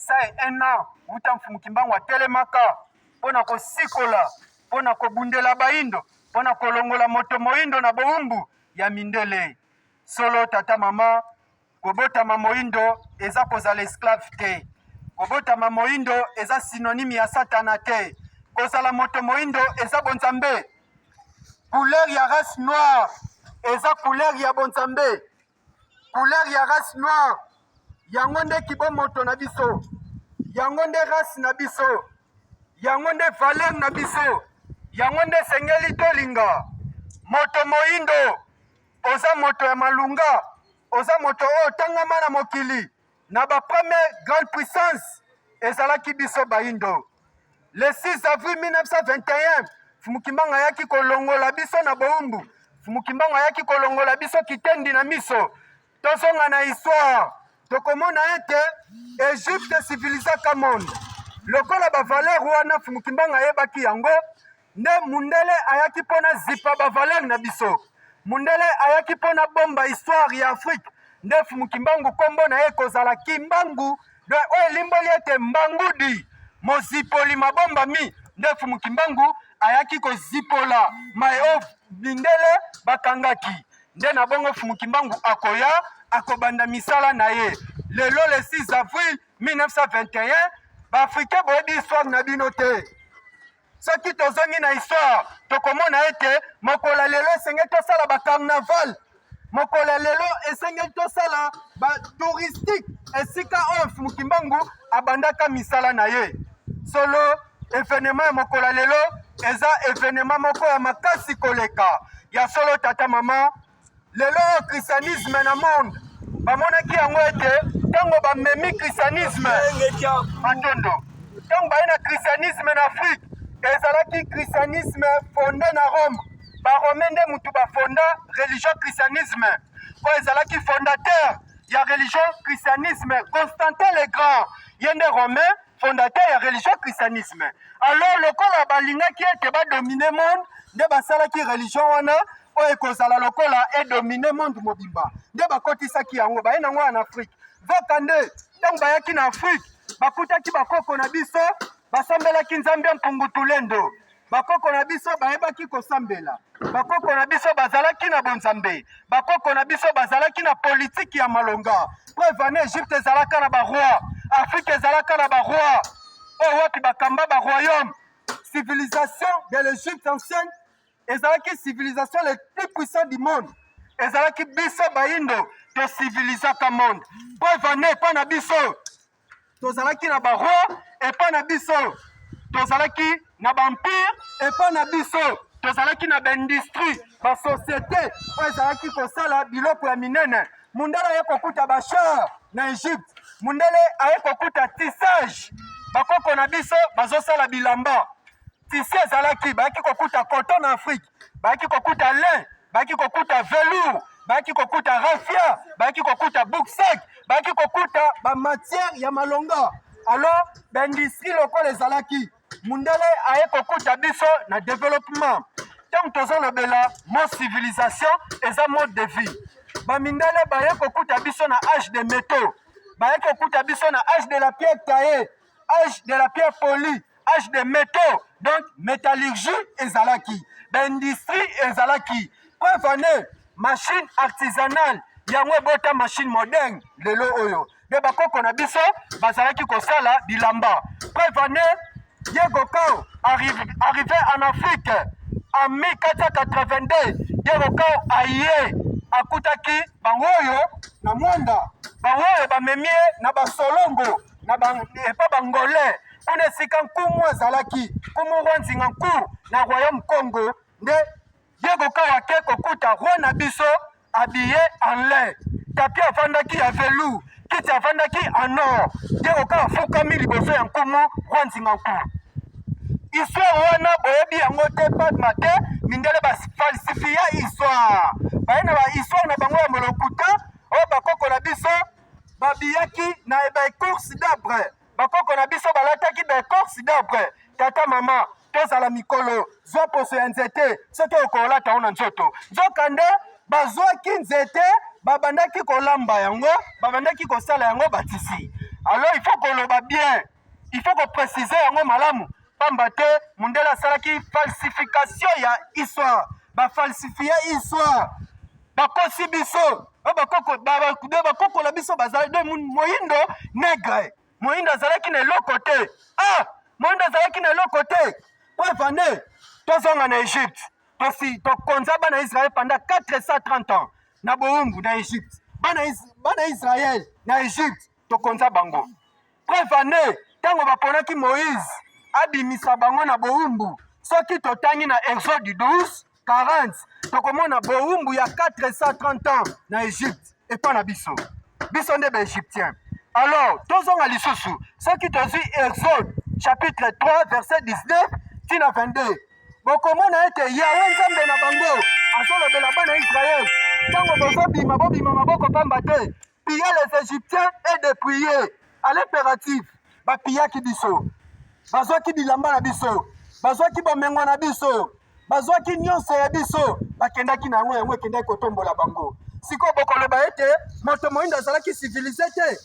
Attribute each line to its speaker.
Speaker 1: 101 ans wuta Mfumu Kimbangu atelemaka mpo na kosikola, mpo na kobundela bayindo, mpo na kolongola moto moyindo na bowumbu ya mindele. Solo tata mama, kobotama moyindo eza kozala esclave te. Kobotama moyindo eza synonyme ya satana te. Kozala moto moyindo eza bonzambe. Couleur ya race noire eza couleur ya bonzambe. Couleur ya race noire yango nde kibomoto na biso, yango nde race na biso, yango nde valeur na biso, yango nde esengeli tolinga. Moto moyindo, oza moto ya malunga, oza moto oyo otangama na mokili na ba première grande puissance ezalaki biso bayindo. Le 6 avril 1921 Mfumu Kimbangu ayaki kolongola biso na bowumbu. Mfumu Kimbangu ayaki kolongola biso kitendi na miso. Tozonga na histoire, tokomona ete Egypte civilisaka monde lokola ba valeur wana. Mfumu Kimbangu ayebaki yango, nde mundele ayaki mpo na zipa ba valeur na biso. Mundele ayaki mpo na bomba histoire ya Afrique. Nde Mfumu Kimbangu kombo na ye ekozala Kimbangu, donc oyo elimboli ete mbangudi, mozipoli mabombami. Nde Mfumu Kimbangu ayaki kozipola maye oyo mindele bakangaki. Nde na bongo Mfumu Kimbangu akoya akobanda misala na ye lelo le 6 avril 1921. Baafricain, boyebi histoire na bino te. Soki tozongi na histoire, tokomona ete mokolo ya lelo esengeli tosala ba carnaval, mokolo ya lelo esengeli tosala ba touristique esika oyo Mfumu Kimbangu abandaka misala na ye. Solo evenement ya mokolo ya lelo eza evenement moko ya makasi koleka. Ya solo tata mama, lelo oyo christianisme na monde bamonaki yango ete ntango bamemi christianisme, matondo, ntango baye na christianisme na Afrique, ezalaki christianisme fonde na Rome. Barome nde mutu bafonda religion christianisme, oyo ezalaki fondateur ya religion christianisme Constantin le Grand, ye nde romain fondateur ya religion christianisme. Alors lokola balingaki ete badomine monde, nde basalaki religion wana oyo ekozala lokola edomine monde mobimba, nde bakotisaki yango, baye nango na Afrique. Nzoka nde ntango bayaki na Afrique, bakutaki bakoko na biso basambelaki Nzambe Mpungu Tulendo. Bakoko na biso bayebaki kosambela, bakoko na biso bazalaki na bonzambe, bakoko na biso bazalaki na politiki ya malonga. Preuve en Egypte ezalaka na baroi, Afrique ezalaka na baroi oyo wapi bakamba ba royaume. Civilisation de l'Egypte ancienne ezalaki civilisation le plus puissant du monde, ezalaki biso bayindo tosivilisaka monde. Preuve en epa na biso tozalaki na baroi, epa na biso tozalaki na baempire, epa na biso tozalaki na baindustrie, basociété oyo ezalaki kosala biloko ya minene. Mundele aye kokuta bachar na Egypte, mundele aye kokuta tissage, bakoko na biso bazosala bilamba, tisi ezalaki, bayaki kokuta coton na Afrique, bayaki kokuta lin, bayaki kokuta velours, bayaki kokuta raphia, bayaki kokuta buksak, bayaki kokuta bamatière ya malonga. Alors baindustrie lokola ezalaki, mundele aye kokuta biso na développement. Ntango tozolobela mo civilisation, eza mode de vie. Bamindele baye kokuta biso na âge de métaux, baye kokuta biso na âge de la pierre taillée, âge de la pierre polie, âge de métaux. Donc métallurgie ezalaki, baindustrie ezalaki. Preuve en est, machine artisanale yango ebota machine moderne lelo oyo. Nde bakoko na biso bazalaki kosala bilamba. Preuve en est, Diego Cao arrivé en Afrique en 1482. Diego Cao aye akutaki bango oyo na mwanda, bango oyo bamemi ye na basolongo na epa bangolais kuna esika nkumu azalaki, nkumu roi Nzinga Nku na royaume Congo. Nde Diego Cao ake kokuta roi na biso habillé en lin, tapi avandaki ya velours, kiti avandaki en or. Diego Cao afukami liboso ya nkumu roi Nzinga Nku. Histoire wana boyebi yango te, padma te, mindele bafalsifia histoire, baye na bahistoire na bango ya molokuta oyo bakoko na biso babiyaki na baécorce d'arbre, bakoko na biso balataki baécorce d'arbre. Tata mama, tozala mikolo, zwa poso ya nzete soki okolata yango na nzoto. Nzokande bazwaki nzete, babandaki kolamba yango, babandaki kosala yango batisi. Alors il faut koloba bien, il faut kopréciser yango malamu, pamba te mundele asalaki falsification ya histoire, bafalsifie histoire, bakosi biso. Bakokola biso bazali de moyindo nègre, moyindo azalaki na eloko te. Ah, moyindo azalaki na eloko te. Preuve ane, tozonga na Egypte. Tosi tokonza bana Israël pendant 430 ans na bowumbu na Egypte. Bana Israël na Egypte, tokonza bango. Preuve ane, ntango baponaki Moïse abimisa bango na bowumbu, soki totangi na Exode 12 40, tokomona bowumbu ya 430 ans na Egypte epa na biso. Biso nde baégyptien. Alors tozonga lisusu, soki tozwi Exode chapitre 3 verset 19 tina 22, bokomona ete Yawe Nzambe na bango azolobela bana Israele: ntango bozobima, bobima maboko pamba te. Piller les Égyptiens et dépouiller, à l'impératif. Bapillaki biso, bazwaki bilamba na biso, bazwaki bomengo na biso, bazwaki nyonso ya biso, bakendaki na yango. Yango ekendaki kotombola bango. Sikoyo bokoloba ete moto moyindo azalaki civilisé te.